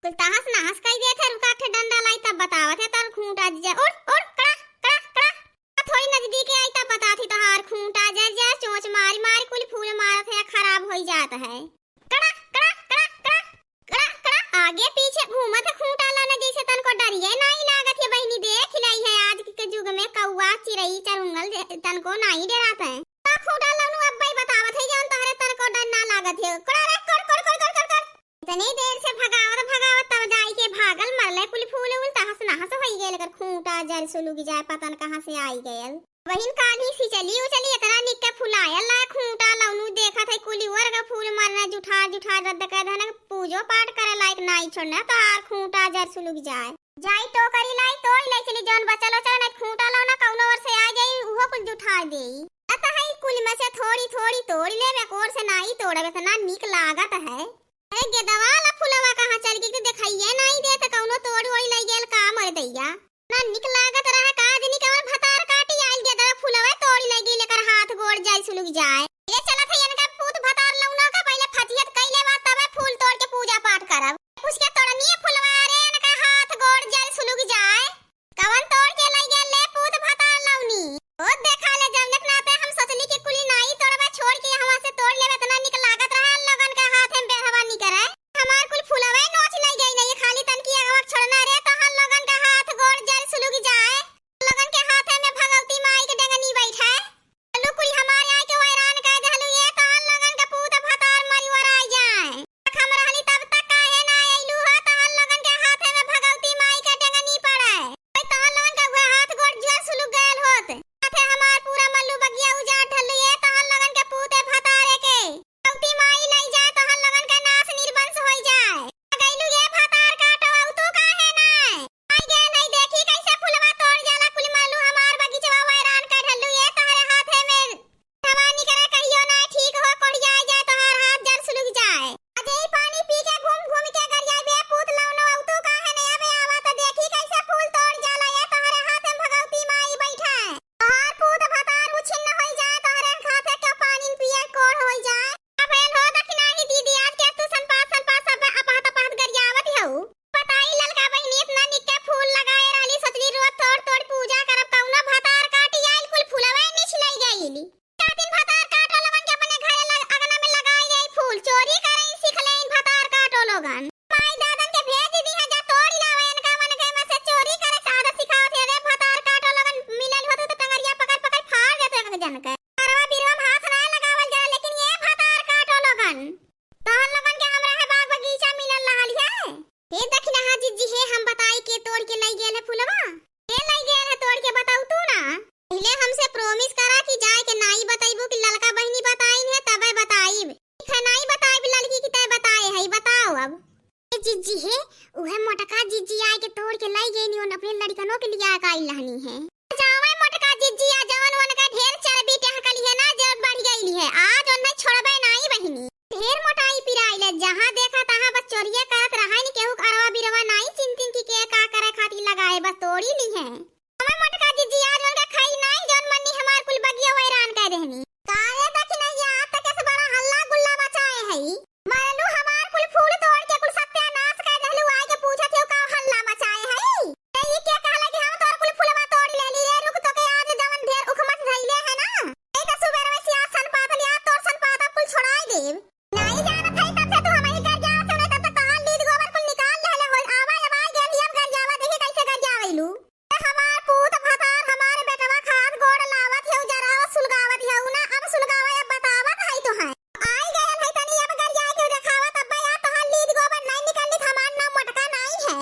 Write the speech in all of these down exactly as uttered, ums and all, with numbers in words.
तहस नहस कइ देत है, रुका, एक ठे डंडा लाई तब बतावत है तोर खूंटा जर, उड़, उड़, कड़ा, कड़ा, कड़ा। थोड़ी नजदीक आई तब बताथी तोहार खूंटा जर जर, चोंच मारी मारी कुल फूल मारत है, खराब होई जात है। कड़ा, कड़ा, कड़ा, कड़ा, कड़ा, कड़ा, आगे पीछे घूमत है खूंटा लौना, जैसे तनको डरिये नाई लागत है बहिनी, देख लई है आज के युग में कौआ चिरई चरुंगल जे-, तनको नाई डरात है। का खूंटा लौनू अब्बई बतावत है जौन तोहरे तनको डर ना लागत है। कड़ा रे, कड़, कड़, कड़, कड़, कड़, कड़। इतनी देर से भगावत भगावत तब जाई के भागल, मरले कुल फूल उल तहस नहस होई गए, लेकर खूंटा जर सुलुग जाए, पता न कहाँ से आई गयल। बहिन काल्ही सिचली उचली इतना निक्का फुलायल ला, खूंटा लौनू देखत है कुली वर्ग फूल मरना जुठार जुठार रद्द कर देना, पूजो पाठ करे लायक नाई छोड़ना, तोहार खूंटा जर सुलुग जाए। जाई टोकरी लाई तोड़ ले चली, जौन बचल उचल नहीं खूंटा लौना कौनो ओर से आ जाई, उहो कुल जुठार देई। अत है कुल में से थोड़ी थोड़ी तोड़ ले, एक ओर से नाई तोड़ब, इतना निक लागत है। ए गेदवा ला फुलवा कहाँ चल गई, तो देखाइए नाई दे, तो कौनो तोड़ ओड़ ले गेल का मर दैया। ना निक लागत रहा का जनी कवन भतार काटी आइल, गेदवा फुलवा तोड़ी लगी, लेकर हाथ गोड़ जाई सुलुग जाए। ये चलत है इनका पूत भतार लौना का पहले फतियत कइले बा, तबे फूल तोड़ के पूजा पाठ करब। कुछ के तोड़नी है फुलवा रे, इनका हाथ गोड़ जाई सुलुग जाए। कवन तोड़ के लई गेल ले पूत भतार लौनी? ओ देखा ले, जौनक नाते हम सोचली कि कुली नाई तोड़बे, छोड़ के यहाँ से तोड़ लेबे, इतना निक लागत रहा लोगन के हाथ में बेहवा निकरे। हमार कुल फुलवे नोच लई गई नहीं, खाली तनकी अगवा छोड़ना रे, तोहन लोगन के हाथ गोड़ जर सुलुग जाए। लोगन के हाथे में भगवती माई के डेंगनी बैठे। चलू कुल हमार आए के वैरान कर देहलू ये, तोहन लोगन के पूत भतार मरी वराई जाए। तक हम रहली तब तक काहे ना अइलू हो, तोहन लोगन के हाथे में भगवती माई के डेंगनी पड़े। ओए तोहन लोगन के उहे हाथ गोड़ जुआ सुलुग गयल होत। हाथे हमार पूरा मल्लू बगिया उजाड़ ढलू ये, तोहन लोगन के पूते भतारे के। भगवती माई लई जाए, तोहन लोगन के नाश निर्वंश होई जाए। आ गइलू ये भतार काटो, अउ तू काहे ना? आई गे नहीं देखी कैसे फुलवा तोड़ जाला, कुल मालू हमार बगीचवा वैरान कर ढलू ये, तोहरे हाथे में भवानी करे कहियो ना ठीक हो, कोढ़ियाई जाए तोहार हाथ जर सुलुग जाए। अजय पानी पी के घूम घूम के गरियाई बे पूत लौनो, अउ तू काहे नहीं अबे आवा तो देखी कैसे फूल तोड़ जाला ये, तोहरे हाथे में भगवती माई बैठे। तोहार पूत भतार उछिन्न होई जाए, तोहरे हाथे के पानी पिए कोढ़ होई जाए। अब एल हो दखिनाही दीदी, आज के तू सनपात सनपात सब अपहत अपहत गरियावत हऊ। बताई ललका बहिनी इतना निक्के फूल लगाए रहली, सोचली रोज तोड़ तोड़ पूजा करब, कौनो भतार काटी आइल कुल फूलवे निछ लई गइली। का दिन भतार काटो लोगन के अपने घरे लग-, अगना में लगाई गई फूल, चोरी करे सीख ले इन भतार काटो लोगन। माई दादन के भेज दी है जा तोड़ लावे इनका मन के में से चोरी करे सादा सिखावत है रे भतार काटो लोगन, मिलल होत तो टंगरिया पकड़ पकड़ फाड़ देते एक जन के। अरवा बिरवा में हाथ ना लगावल जा, लेकिन ये भतार काटो लोगन। तोहन लोगन के हमरा है बाग बगीचा मिलल रहल है। हे दखिनहा जिज्जी हे, हम बताई के तोड़ के लई गेल है फुलवा? के लई गेल है तोड़ के, बताऊ तू ना। पहिले हमसे promise करा कि जाए के नाई बतइबू, कि ललका बहिनी बताइन है तबे बताइब। ठीक है, नाई बताइब ललकी कि तय बताए है, बताओ अब। ए जिज्जी हे, उहे मोटका जिज्जी आए के तोड़ के लई गई, उन अपने लड़कनों के लिए आए का आइल रहनी है। जावे मोटका जिज्जिया, जवन उनका ढेर चर्बी टहकली है ना, जब बढ़ गईली है, आज उन्हें छोड़बे नाई बहिनी। ढेर मोटाई पिराइले, जहाँ देखा तहाँ बस चोरिये करत रहइन, केहू के अरवा बिरवा नाई चिन्हतिन कि के का करे खातिर लगाए, बस तोड़ी लिहे। हमें मोटका जिज्जी आज उनका खाई नाई, जौन मन्नी हमार कुल बगिया वैरान कर देहनी। काहे दखिनैया, आज तक ऐसे बड़ा हल्ला गुल्ला मचाए हई। मरलू हमार कुल फूल तोड़ के कुल सत्यानाश कर देहलू, आए के पूछत हो का हल्ला मचाए हई। ए, ई के कहला कि हम तोर कुल फुलवा तोड़ लेली, ए रुक तोके आज जवन ढेर उखमस धइले है ना, ए के सुबेर में सियास सन पातल या तोर सन पातल कुल छोड़ाई देब। नाई जानत हई तब से तू हमही घर जावत हवे, तब तक तहार लीद गोबर कुल निकाल लेहले होई। आवा अब आ गेल ही, अब घर जावा, देखी कैसे घर जावेलू। ए हमार पूत भतार, हमार बेटवा खात गोड़ लावत हऊ, जरावत सुलगावत हऊ ना, अब सुलगावे अब बतावत हई तोहे। आई गयल है तनी अब गरिया के देखावा, तब यार तोहार लीद गोबर नहीं निकलनी, हमार नाम मोटका नहीं है।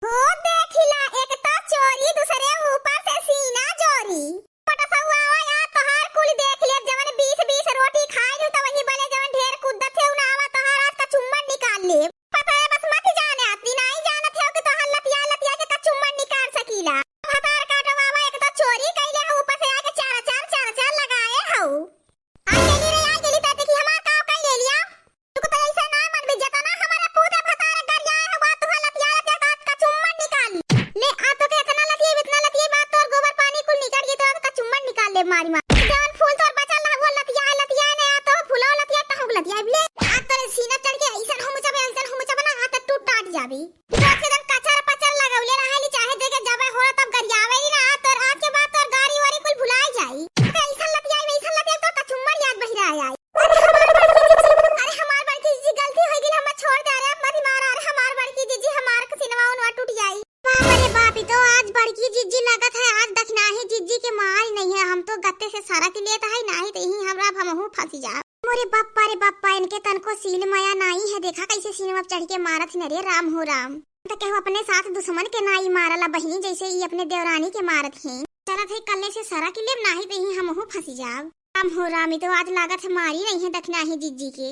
हो देखिला, एक तो चोरी, दूसरे ऊपर से सीना जोरी। मोटसौआ यार तोहार कुल देख ले, जवन बीस बीस रोटी खाए लू, तो वही बले जवन ढेर कुद्दत है, उना आवा आय, आय। अरे हमार बड़की जीजी, अरे हमार बड़की जीजी, गलती होइ गइल, हमें छोड़ दे, अरे मत मारा, अरे हमार बड़की जीजी, हमार सीनवा उनवा टूट जाई। बाप रे बाप, ई तो आज बड़की जीजी लगत है, आज दखिनाही जीजी के मार नहीं है, हम तो गत्ते से सरक लेत है, नाहीं तो यहीं हमरा अब हमहू फंसी जाब। मोरे बप्पा रे बप्पा, इनके तनको सील मया नाहीं है, देखा कैसे सीनवा पे चढ़ के मारत ही न रे, राम हो राम। त केहू अपने साथ दुश्मन के नाई मारला बहिनी, जैसे ई अपने देवरानी के मारत ही। चलत है कल्ले से सरक लेब, नाहीं तो यहीं हमहू फंसी जाब। राम हो राम, ई तो आज लागत है मारी नहीं है दखिनाही जीजी के।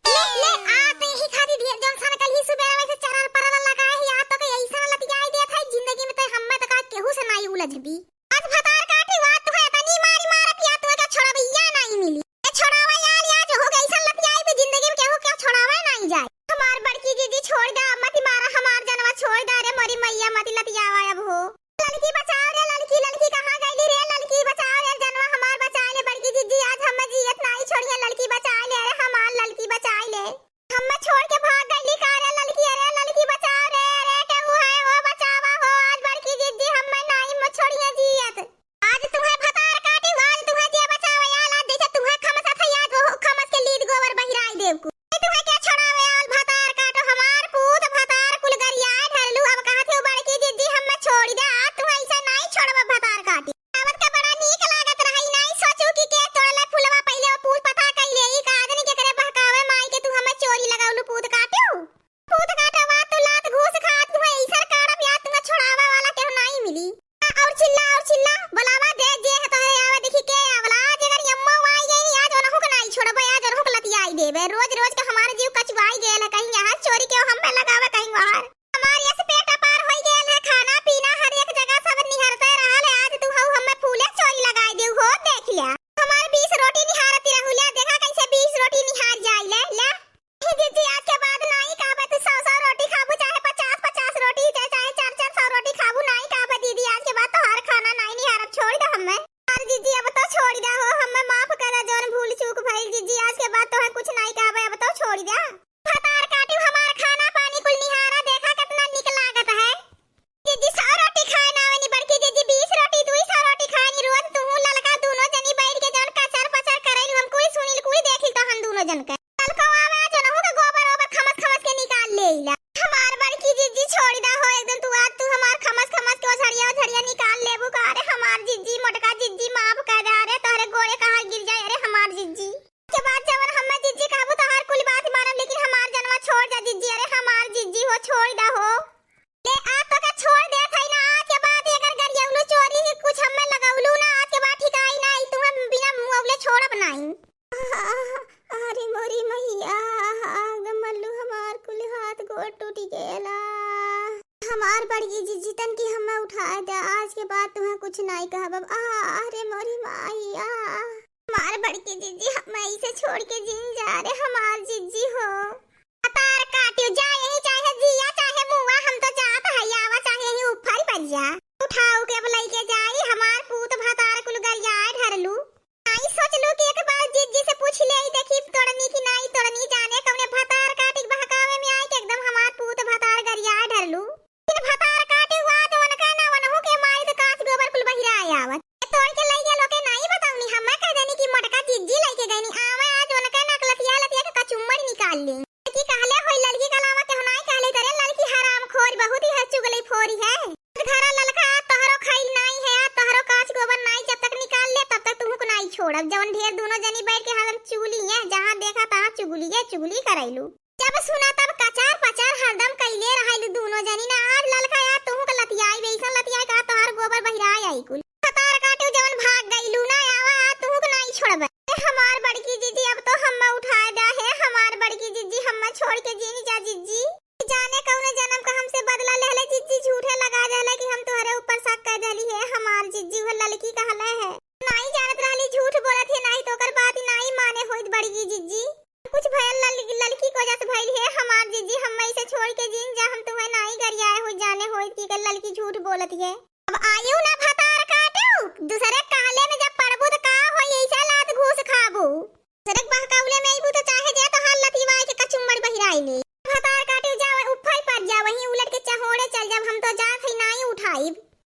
ले, ले, आ, ते ही खातिर ढेर जौन सन कल ही सुबेरा वैसे चरल परल लगा है, या तो के ऐसा लतियाई देत है, जिंदगी में ते हम्मे तो का केहू से नाई उलझबी। आज भतार काटी वात तुहे तनी मारी मारब, या तुहे के छोड़ब, या नाई मिली। ए छोड़ावा यार, या जो हो गई सन लतियाई भी जिंदगी में केहू के छोड़ावा नाई जाए। हमार बड़की जीजी छोड़ दे, मत मारा हमार जनवा, छोड़ दे रे मोरी मैया, मत लतियावा अब हो। ललकी बचाओ रे ललकी, ललकी कहाँ गइली रे ललकी, बचाओ रे जनवा हमार, बचा ले बड़की जीजी, आज हम जियत नाई छोड़िए ललकी, बचा ले रे हमार ललकी, बचा ले। हम छोड़ के भाग गइली का रे ललकी, अरे ललकी बचाओ रे, अरे केहू है हो बचावा हो, आज बड़की जीजी हम नाई म छोड़िए जियत। आज तुहे भतार काटी, आज तुहे जे बचावे आल, आज जैसे तुहे खमस अथई, आज ओहू खमस के लीद गोबर बहिराई देव कु। ए तुहे के छोड़ावे आल भतार काटो, हमार पूत भतार कुल गरियाए ढरलू। अब कहत हो बड़की जीजी हम्मे छोड़ी दे, आज तुहे ऐसा नाई छोड़ब भतार काटी। आवत का बड़ा नीक लागत रही, नाई सोचू कि के तोड़ले फुलवा, पहिले वो पूत पता कइले, ई का आदमी के करे बहकावे माई के तू हम्मे चोरी लगौलू पूत काटू। पूत काटवा तू लात घूस खात, तुहे ऐसर काटब या तुहे छोड़ावे वाला केहू नाई मिली। और चिल्ला, और चिल्ला, बुलावा दे, जे है तोहरे आवे, देखी के आवला। आज अगर यम्मा आई गई, आज ओनहु के नाई छोड़बे, आज ओनहु के लतियाई देबे। रोज, रोज के हमार जीव कचुआई गयल है, कहीं यहाँ चोरी के हम पे लगावे, कहीं वहाँ। हमार यस पेट अपार होई गयल है, खाना पीना हर एक जगह सब निहरते रहल है, आज तू हऊ हमें फूले चोरी लगाई देऊ हो, देख लिया। हमार बीस रोटी निहारती रहू, ले देखा कैसे बीस रोटी निहार जाई, ले, ले। हे दीदी, आज के बाद नाई कहबे तू सौ सौ रोटी खाबू, चाहे पचास पचास रोटी, चाहे, चाहे चार चार सौ रोटी खाबू, नाई कहबे दीदी, आज के बाद तोहार खाना नाई निहारब, छोड़ दे हमें। अरे दीदी, अब तो छोड़ दे हो, हमें माफ कर दे, जौन भूल चूक भइल दीदी, आज के बाद तोहे कुछ नाई कहबे, अब तो छोड़ दे। भतार काटू हमार खाना पानी कुल निहारा, देखा कितना निक लागत है। जीजी सौ रोटी खाए ना आवेनी, बड़की जीजी बीस रोटी, दुई सौ रोटी खाएनी। रोज तुहू ललका दूनो जनी बैठ के जौन कचर पचर करेलू, हम कुल सुनिल, कुल देखिल तहन दूनो जन के। ललको आवे, आज ओनहु के गोबर ओबर खमस खमस के निकाल लेइला। हमार बड़की जीजी छोड़ी दा हो, एक दिन तू आज तू हमार खमस खमस के ओझड़िया ओझड़िया निकाल लेबू का? अरे हमार जीजी, मोटका जीजी, माफ कर दे। अरे तोहरे गोड़े कहाँ गिर जाए, अरे हमार जीजी। के बाद जवन हम्मे जीजी कहबू तोहार कुल बात मानब, लेकिन हमार जनवा छोड़ जा जीजी। अरे हमार जीजी हो, छोड़ दा हो। ले आ तो का छोड़ देत हई ना, आज के बाद अगर गरियौलू चोरी ही कुछ हम्मे लगौलू ना, आज के बाद ठिकाई ना आई, तुम्हें बिना मुआवले छोड़ब नाई। अरे मोरी मैया, एकदम मल्लू हमार कुल हाथ गोड़ टूट गेला। हमार बड़की जीजी तन की हम्मे उठा दे, आज के बाद तुम्हें कुछ नाई कहब। आ, अरे मोरी मैया। हमार बड़की जीजी, हम ऐसे छोड़ के जिन जा रे, हमार जीजी हो। भतार काटियो जा, यही चाहे जिया, चाहे मुआ, हम तो जात है, आवा, चाहे यही ऊपर पर जा। उठाऊ के अब लइके जाई, हमार पूत भतार कुल गरियाए ढरलू। आई सोचलू कि एक बार जीजी से पूछ ले, देखी तोड़नी कि नाई तोड़नी, जाने कौने भतार काटी बहकावे में आई के एकदम हमार पूत भतार गरियाए ढरलू। फिर भतार काटे हुआ तो उनका ना वनहु के माई तो कांच गोबर कुल बहिरा आवत। तोड़ के लई गेल ओके नाई बतावनी, हम्मे कह देनी कि मोटका जीजी लइके गईनी। आवे आज उनका ना लतिया लतिया के कचुम्मड़ निकाल ली। कि कहले होई ललकी के अलावा केहू नाई कहले, तरे ललकी हराम खोर बहुत ही है, चुगली फोरी है। घरा ललका आज तोहरो खाइल नाई है, आज तोहरो कांच गोबर नाई जब तक निकाल ले तब तक तुहू को नाई छोड़ब। जवन ढेर दोनों जनी बैठ के हरदम चुगली है, जहाँ देखा तहाँ चुगली है, चुगली करैलू। जब सुना तब कचार पचार हरदम कइले रहलू दूनो जनी ना। आज ललका यार तुहू के लतियाई, वैसन लतियाई का तोहार गोबर बहिराए आई कुल। भतार काटू जवन भाग गइलू ना, आवा आज तुहू के नाई छोड़बे। ए हमार बड़की जीजी, अब तो हम्मे उठाए दे हे, हमार बड़की जीजी, हम्मे छोड़ के जीनी जा जीजी। जाने कौने जन्म का हमसे बदला लेहले जीजी, झूठे लगा देहले कि हम तोहरे ऊपर शक कर देली हे हमार जीजी, वो ललकी कहले है। नाई जानत रहली झूठ बोलत है, नाई तो ओकर बात नाई माने होइत बड़की जीजी। कुछ भयल लल-, ललकी को जस भइल हे हमार जीजी, हम ऐसे छोड़ के जीन जा, हम तुम्हें नाई गरियाए हो जाने होइत कि कर ललकी झूठ बोलत है। अब आयु ना भतार काटू, दूसरे कहले में जब पड़बू तो का होई, ऐसे लात घूस खाबू। दूसरे के बहकावले में अइबू तो चाहे जे तोहार लतिवाए के कचुम्मड़ बहिराई ले। भतार काटू जा, उफाई पर जा, वहीं उलट के चहोड़े चल जाब, हम तो जात है नाई उठाइब।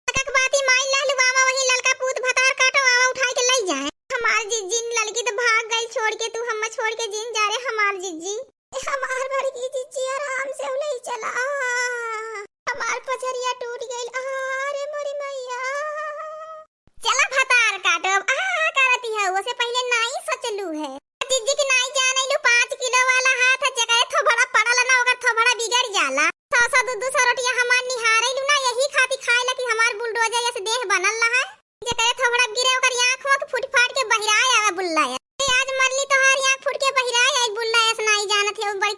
ललका के बाती माई लहलू बामा, वहीं ललका पूत भतार काटो आवा उठाए के लई जाए। हमार जिज्जी ललकी तो भाग गई छोड़ के,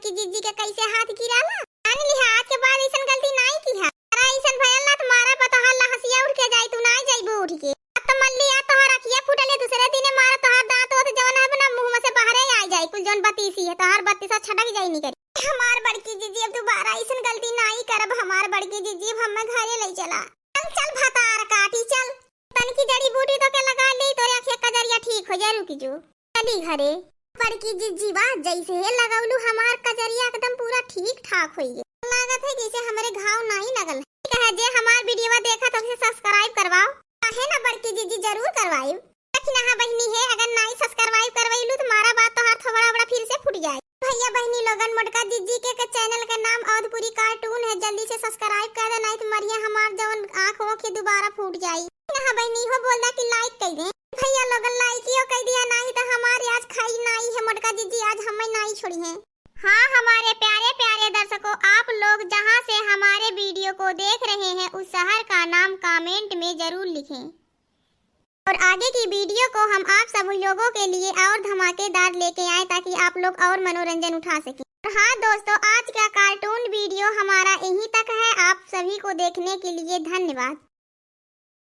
कि जिज्जी के कैसे हाथ गिराला। जान लिहा, आज के बाद ऐसन गलती नाई किहा। अरे ऐसन भयल ना, तुम्हारा पतोहर लहसिया उठ के जाई, तू नाई जाइबू उठ के। अब तो मल्ली, आज तोहर अखिया फूटले, दूसरे दिने मारा तोहर दांत ओत जवन है ना, मुंह में से बाहरे आ जाई, कुल जवन बतीसी है, तोहर बत्तीसा छटक जाई निकरी। हमार बड़की जिज्जी, अब दोबारा ऐसन गलती नाई करब, हमार बड़की जिज्जी, अब हमें घरे ले चला। चल, चल भतार काटी, चल। तनकी जड़ी बूटी तो के लगा ली, तोरे अखिया कजरिया ठीक हो जाए, रुकी जो। चली घरे। बड़की जिज्जी बा, जैसे हे लगौलू हमार कजरिया एकदम पूरा ठीक ठाक होई गए। लागत है जैसे हमरे घाव नाई लगल है। ठीक है, जे हमार वीडियो देखत हो, उसे subscribe करवाओ। काहे ना बड़की जिज्जी, जरूर करवाइब। लेकिन हाँ बहिनी है, अगर नाई subscribe करवैलू तो मारा बात तोहार थोबड़ा ओबड़ा फिर से फूट जाए। भैया बहिनी लोगन, मोटका जिज्जी के, के channel के नाम अवधपुरी cartoon है, जल्दी से subscribe कर दे, नाई तो मरिया हमार जवन आँख ओख दोबारा फूट जाई। हाँ बहिनी हो, बोल दा कि like कर दे। भैया लोगन, लाइकियो कर दिया, नाई तो हमार आज खाई नाई है मोटका जिज्जी, आज हमें नाई छोड़ी है। हाँ हमारे प्यारे प्यारे दर्शकों, आप लोग जहाँ से हमारे वीडियो को देख रहे हैं, उस शहर का नाम comment में जरूर लिखें। और आगे की वीडियो को हम आप सभी लोगों के लिए और धमाकेदार लेके आए, ताकि आप लोग और मनोरंजन उठा सकें। और हाँ दोस्तों, आज का cartoon वीडियो हमारा यहीं तक है। आप सभी को देखने के लिए धन्यवाद।